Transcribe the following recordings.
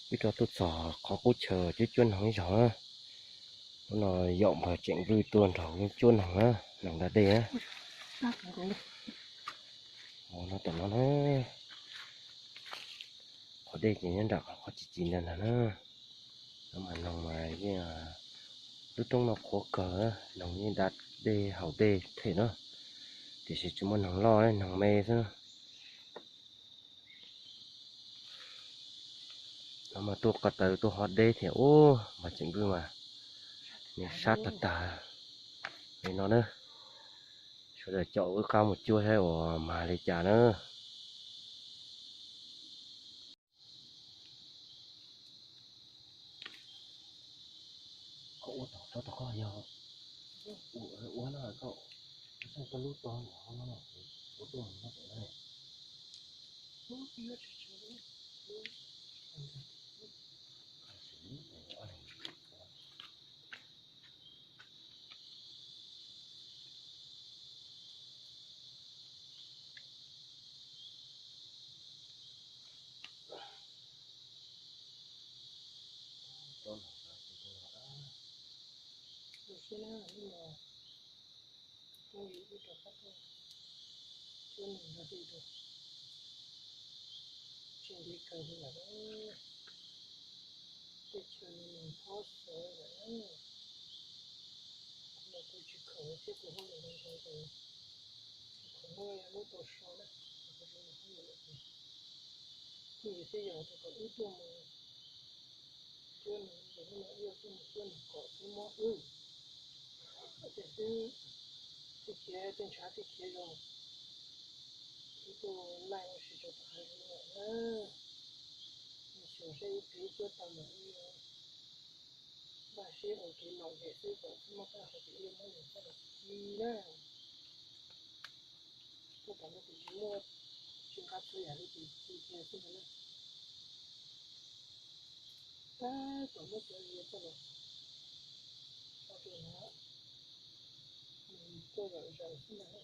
Wb rov tuaj txog qhov qub chaw cuab cuab noog ib zaug na. Hnub no yaum npawg Tseem Vwj tuaj nrog wb cuab noog na, noog da dej na. Mus no tom no na. Qhov dej ces nyob nram qhov ci ci ntawd ntag na. No mas noog mas yeej, lub roob no qhuav kawg, noog yeej da dej haus dej them na, tiam sis tsis muaj noog loj, noog me xwb. No mas tuaj ko taw tuaj ho deb thiab ub, mas Tseem Vwj mas nws sab tag tag li no na. Sawv daws caum wb qab mus cuab saib uas mag li cas na. Koj ua tom, rau tom koj yog ua no, koj xoj koj lub to no, ua tuaj no tom na. Tus siab na, ib los phooj ywg wb rov qab tuaj cuab noog da dej dua. Tsis ntev kawg li lawm, tej chaw no nws phob xwb lawm. Kuv los kuv tsis khoom thiab, kuv hauj lwm zoo zoo ces tsis khoom, muab yog lub tau so na, kuv tsis mus hauj lwm lawm ces phooj ywg thiaj yaum tias kom wb tuaj mus cuab noog, ces hnub no wb yuav tuaj mus cuab noog kom peb mob wb. Tiam xwb txiv khiav, tej ntshav txiv khiav zoo, wb tuaj laij ua si rau tom hav zoov lawm na. Mus xyuas saib wb kev cuab tau mas wb yuav npaj siab ua kev lom zem xwb kom txhob muaj qab hau ces wb yuav muab nws coj los ci na. Tuaj tom no ces tsis muaj, tsis nqa txhua yam li ces ci kiag xwb ntag na. Tab tom muab cov liaj coj los tso rau no, nws tuaj zom zaws xwb ntag na.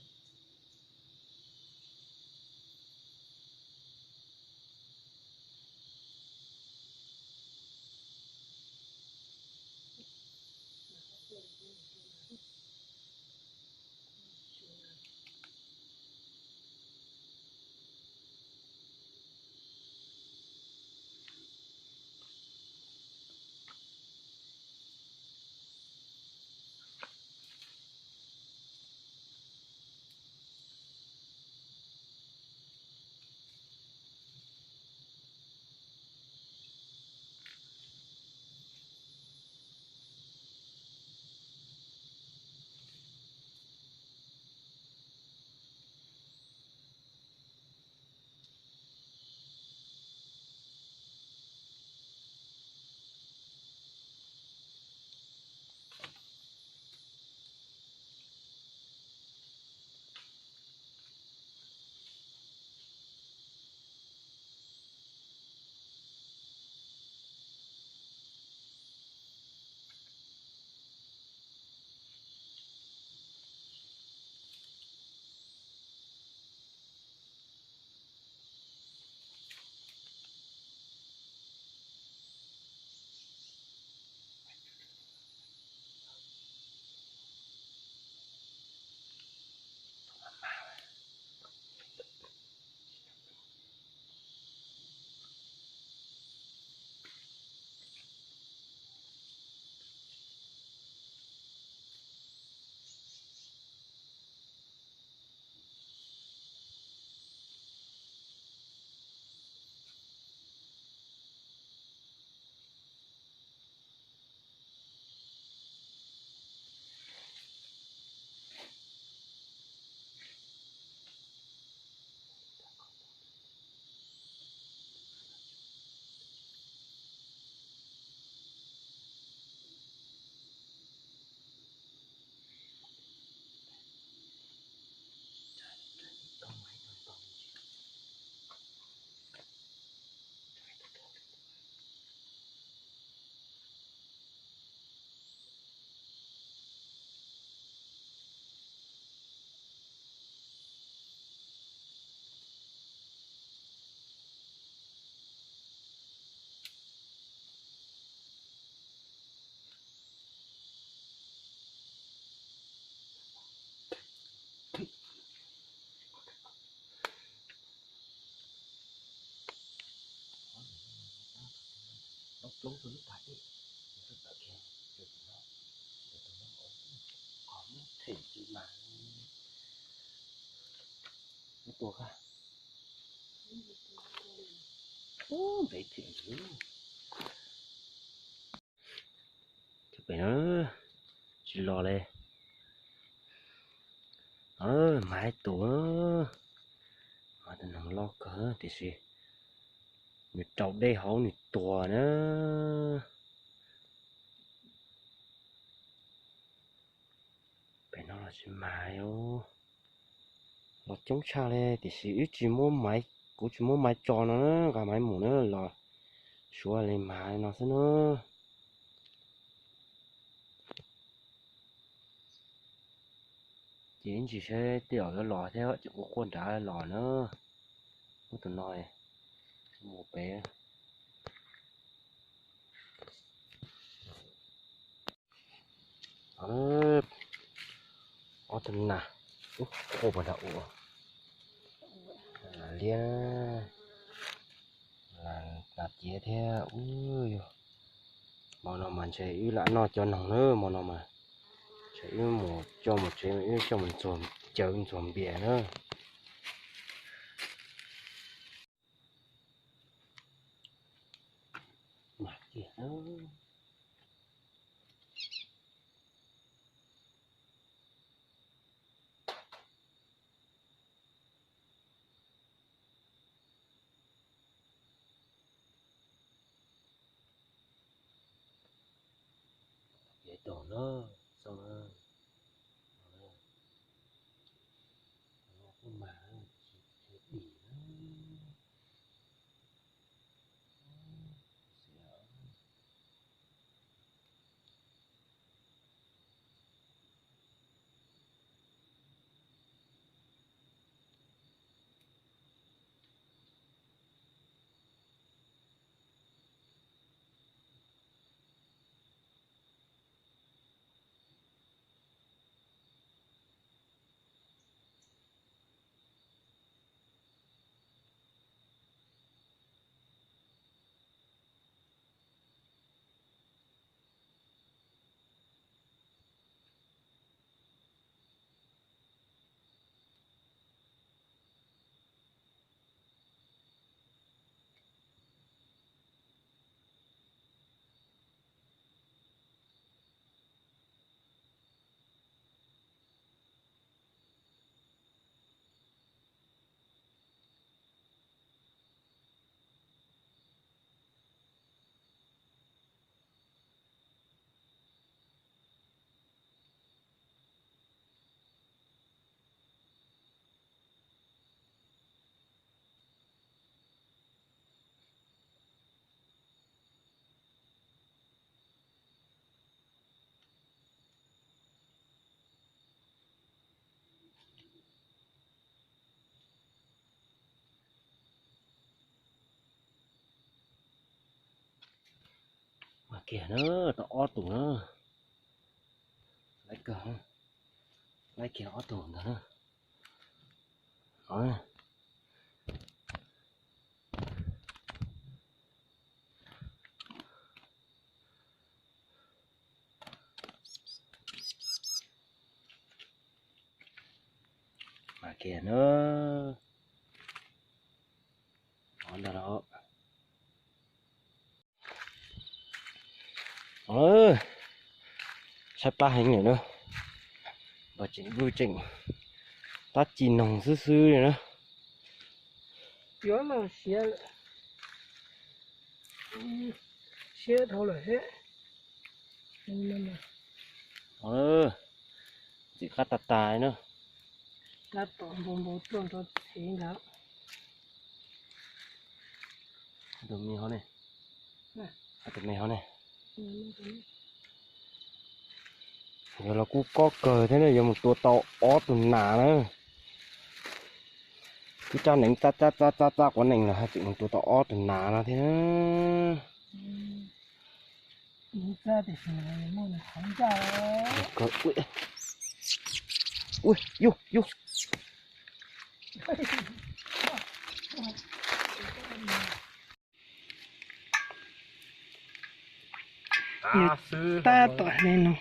Lub tus lub pas dej, tus tawm kiag, tus no, tus no, qhov muab them tsis mas, muab tua koj. Ub, ntev them ntxwv. Cov pem no tsis los li. Mas ib tus, mas tus noog loj kawg tiam sis nws rau dej hauv nws tuag na. Pem no los tsis mas li, los coob tshaj li tiam sis wb tsis muab maiv, kuv tsis muab maiv tso no na, nqa maiv mus na los suav li mas no xwb na. Ces ib ntsis saib tej zaum yuav los thiab ces kuv quaj nrad los na. Ub, tus no mus pem. Ob tug nas, ub, quaj puas nrad ua, nas liab, nas ciav thiab ub. Hmo no mas ntshe wb lam noj cov noog na, hmo no mas ntshe wb mus coj mus tsev, wb coj mus ntxuag cawv ntxuag npias na. Mas kiag na. Ces tus no, xoo na, kuj mas, tsis dim na. Mas kiag na, tau ob tug na. Laib kawg, laib kiag ob tug ntawd na. Mas kiag na. Ov ntag los. Tshaib plab heev lawm na. Npog tseem vwj tseem tab ci noog xwb xwb li na. Yuav los siav lawm, siav dhau lawm thiab. Ntxim qab tas tas na. Tab tom npau npau tuaj nrov txhev ntag. Tus me hov ne, tus me hov ne. Yog los kuj kob kawg thiab na, yuav mus tua tau ob tug nas na. Kuj tsab neev txab txab txab txab quav nees los tseem mus tua tau ob tug nas no thiab. Ui, yus, yus. Tab tom hnev no.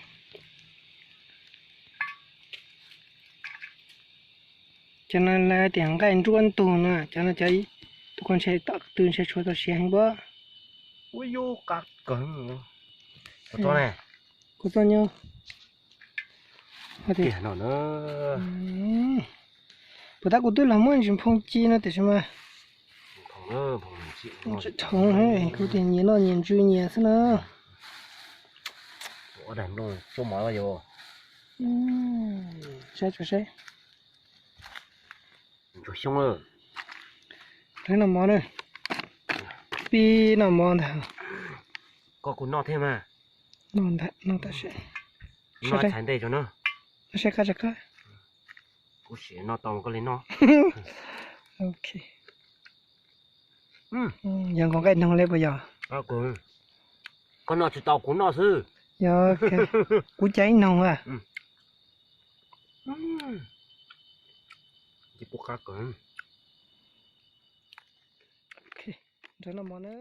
Cov no lawv tias nqaij nruab ntug no, cov no cov tus ko ntshe tom qab twg ntshe tshuav tau siav heev pob. Ua yus qab kawg. Kuv txoj nyob. Tiag no na. Puas tab kuv twb los muab ntsis nphoo ci no tiam sis mas tsis dhau, kuv tias nyias noj nyias ntsw nyias xwb na. Ua daim nplooj cuab mov yus. Saib tso saib. Ntsuag xyoob lawm. Rau noj mov na. Pib noj mov ntag. Koj kuv noj thiab mas. Noj ntag, noj tam sim. Noj txhais ntej tso na. Noj saib qab tso qab. Kuv sim noj tau koj li noj. Ok. Yog nkaus nqaij noog li puas yog? Koj noj tsis tau kuv noj xwb. Yog, kuv cas ib noog a. Tsis pub qab kawg. Ok, nrog noj mov na.